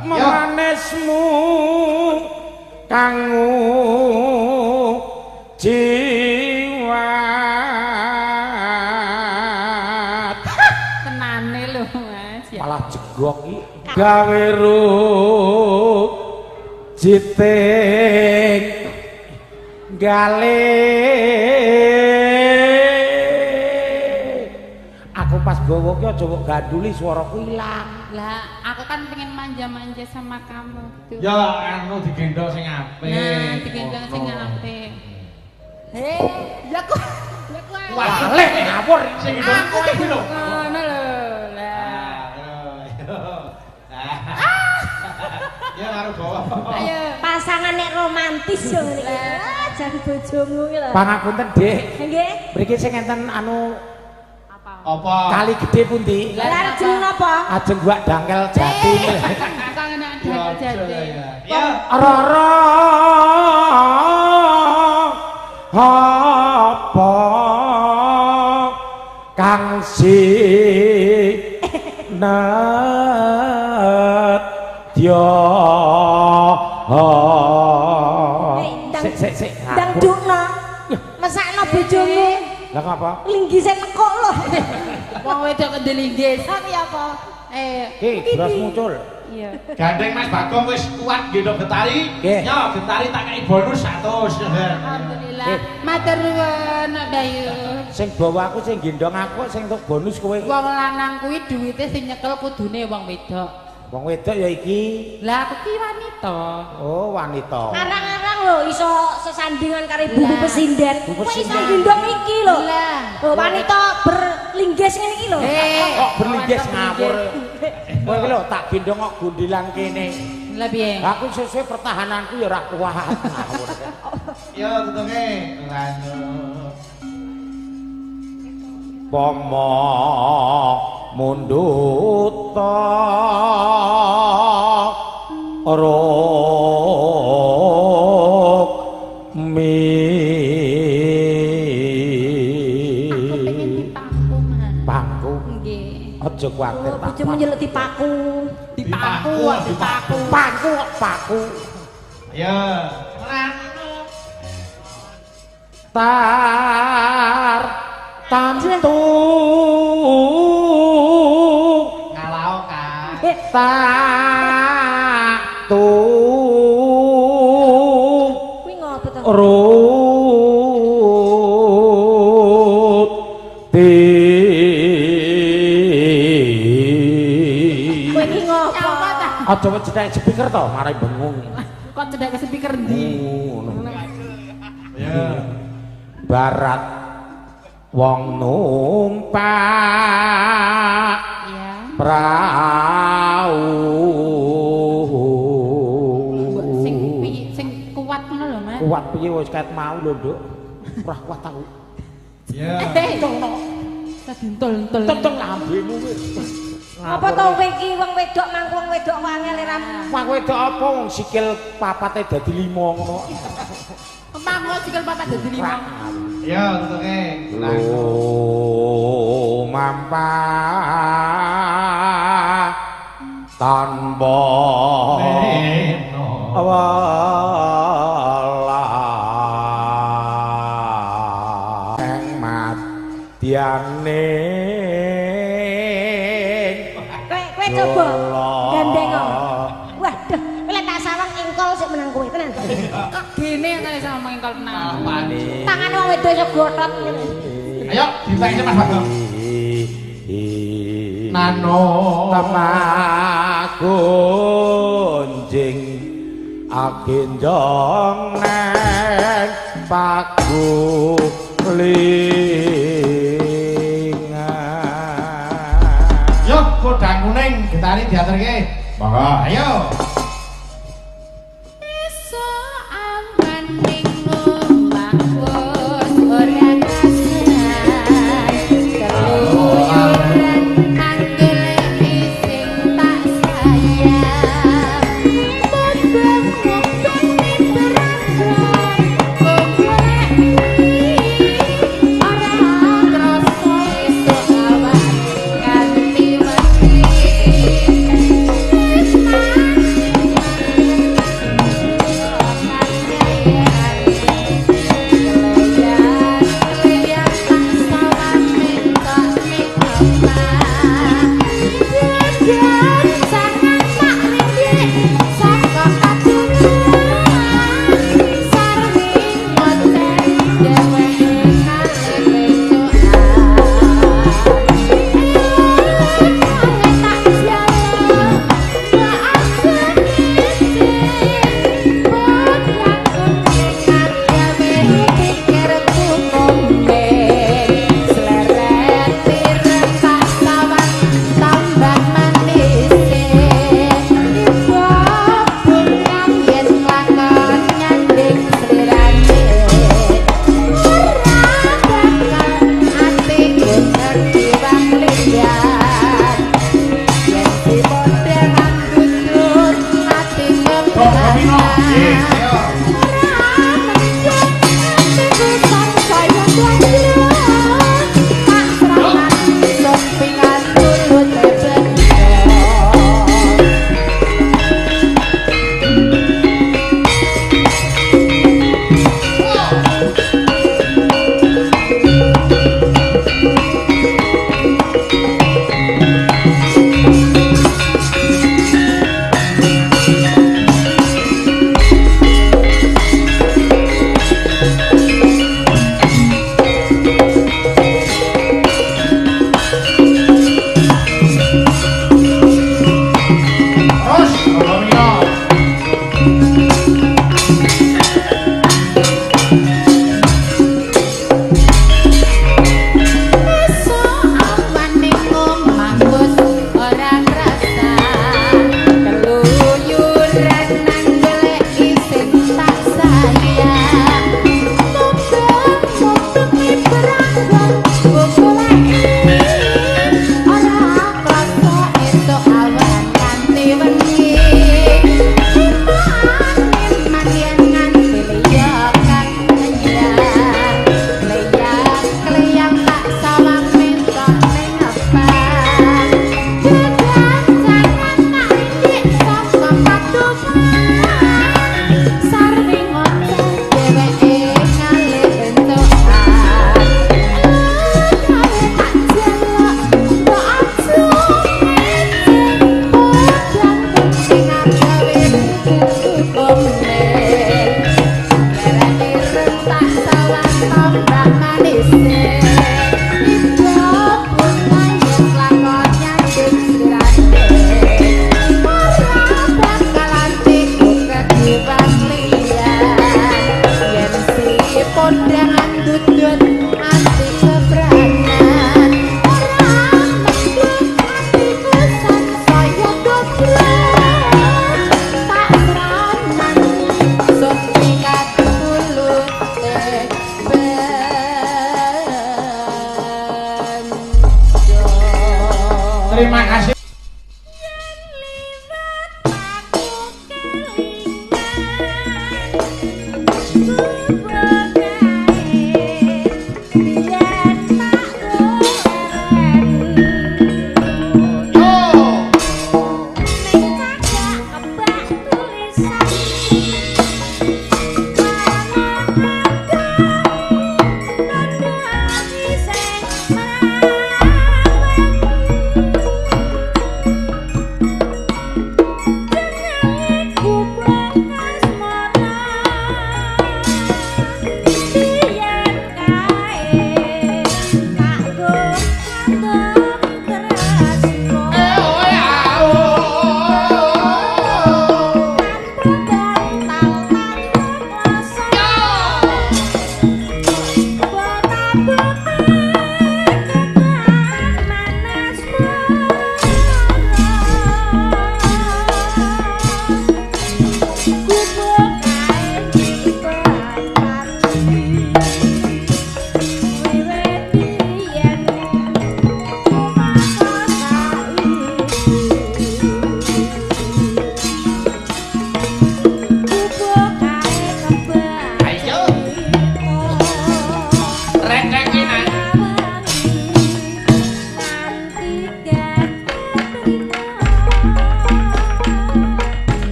Memanesmu kang jiwat. Tenane lho, Mas. Ya. Malah jegok iki gawe ruk jiting gale. Aku pas gowo ki aja mbok ganduli, swaraku ilang. Lah, aku kan pengen manja-manja sama kamu gitu. Ya anu, digendong sing apik. Nah, digendong sing apik. Hei, ya kok. Ya kok. Waleh, ngawur. Sing gendong kowe kuwi lho. Ngono lho. Lah. Ya karo bawa. Ayo. Pasangan nek romantis yo ngene iki. Ah, jan bojomu iki lho. Pangapunten, Dik. Nggih. Mriki sing enten anu Apa? Apa? Kali gede pundi? Lah, jeneng napa? Ajeng Guak Dangkel Jati. Kangen ada jadi. Ya. Rara, apa kang sinedya? Ndang- Sik, sik, sik. Ndang dukno. Mesakno bojomu. Lah, ngapa? Linggise nekuk lho. Wong wedok kedelinggis. Tapi apa? Eh, Ki, bros muncul. Iya. Gandeng Mas Bagong wis kuat gendong Getari. Nggih. Yo, Getari tak kei bonus 100. Alhamdulillah. Eh. Matur nuwun, Bayu. Sing bawa aku, sing gendong aku, sing entuk bonus kowe. Wong lanang kuwi duwite sing nyekel kudune wong wedok. Wong wedok ya iki. Lah, aku ki wanita. Oh, wanita. Arang-arang lho iso sesandingan karo ibu Lah. pesinden. Bu Kowe iso pesinden. gendong iki lho. Lah. Lho, wanita berlinggis ngene iki lho. Eh, Kok berlinggis, wanita ngawur. Kowe iki lho tak gendong kok gundilan kene. Lah, piye? Aku sesuai pertahananku ya ora kuat, ngawur. Yo tutunge. Lanjut. Pomo mundut ruk mi. Aku pengen dipaku, Mas. Pangku. Nggih. Aja kuwatir, Oh, tak bojomu njeluk dipaku. Dipaku, dipaku. Paku kok paku. Ayo. Lanjut. Tar tantu. Ngalao kan. Eh, Tak tu. Kuwi ngopo to? Rut ti. Kowe iki ngopo? Aja cedhak speaker to, marai bengung. Kok cedhak ke speaker ndi? Ngono. Ya. Barat wong numpak Iya. prau. Mbok sing piye, sing kuat ngono lho, Mas. Kuat piye, wis ket mau lho, Nduk. Ora kuat aku. Ya. Eh, sedintul-entul. Tentung lambemu kuwi. Apa to kowe iki wong wedok mangku wong wedok wangel ora? Wong wedok apa, wong sikil papate dadi lima ngono. Mangko sikil papat dadi lima. Ya tutunge. Lumampah tanpa Neno. Welas ing madyane. Kowe kowe coba gandeng. Waduh, kowe lek tak sawang engkol sik menang kowe tenan. Kok gene kali sama mengkol menang. Tangan wong wedok iso gotot ngene. Ayo ditekke, Mas Bagong. Nano. Temagunjing agenjong neng pagulingan. Yo kodang kuning Getari diaturke. Monggo, ayo. Esuk awan ning omah wis ora kasan. Keluyuran anggoleki sing tak sayang. Mubeng-mubeng berangkat goleki, ora krasa esuk awan nganti wengi. Wis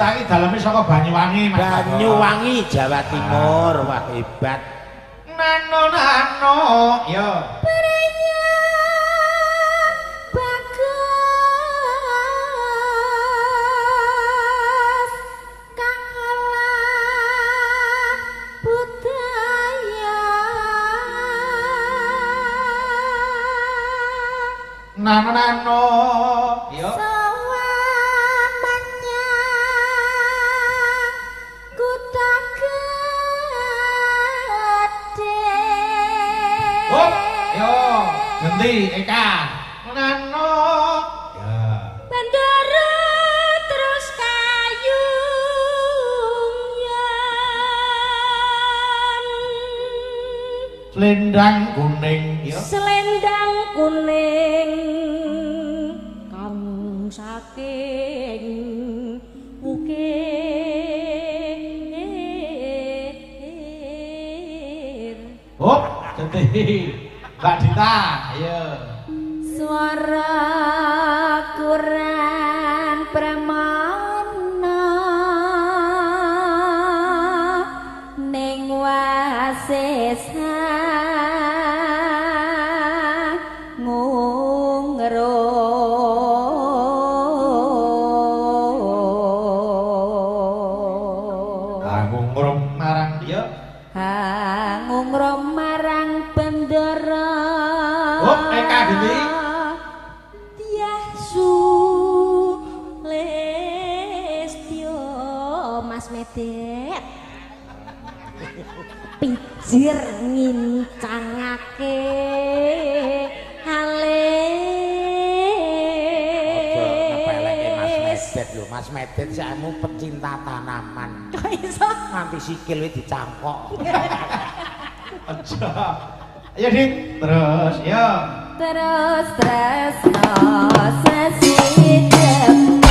Dita iki daleme saka Banyuwangi, Mas. Banyuwangi, Jawa Timur. Wah, hebat. Nano nano, yo. Bagus kang olah budaya. Nano nano, yo. Sowan menyang kutha gedhe. Hop, yo. Ganti Eka. Nano. Ya. Bendera terus kayung yen. Selendang kuning, yo. Selendang kuning kang saking ukir. Hop, ganti. Mbak Dita, ayo. Suara Quran pramana ning wasesa ngungro. Ngungrum marang yo. Ngungro marang bendera. Hop, Eka ganti. Dyah Sulistyo Mas Medet. Pijir ngincangake Aja ngepeleke Mas alis. Medet lho. Mas Medet sakmu pecinta tanaman. Kok iso? Nganti sikil wis dicangkok. Aja. Ayo, Dit. Terus, yo. Terus tresno sesidepan.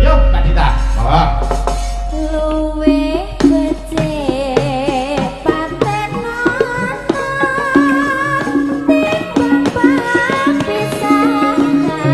Yo, Mbak Dita. Monggo. Luwih becik patenono timbang pisahan.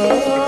Yo.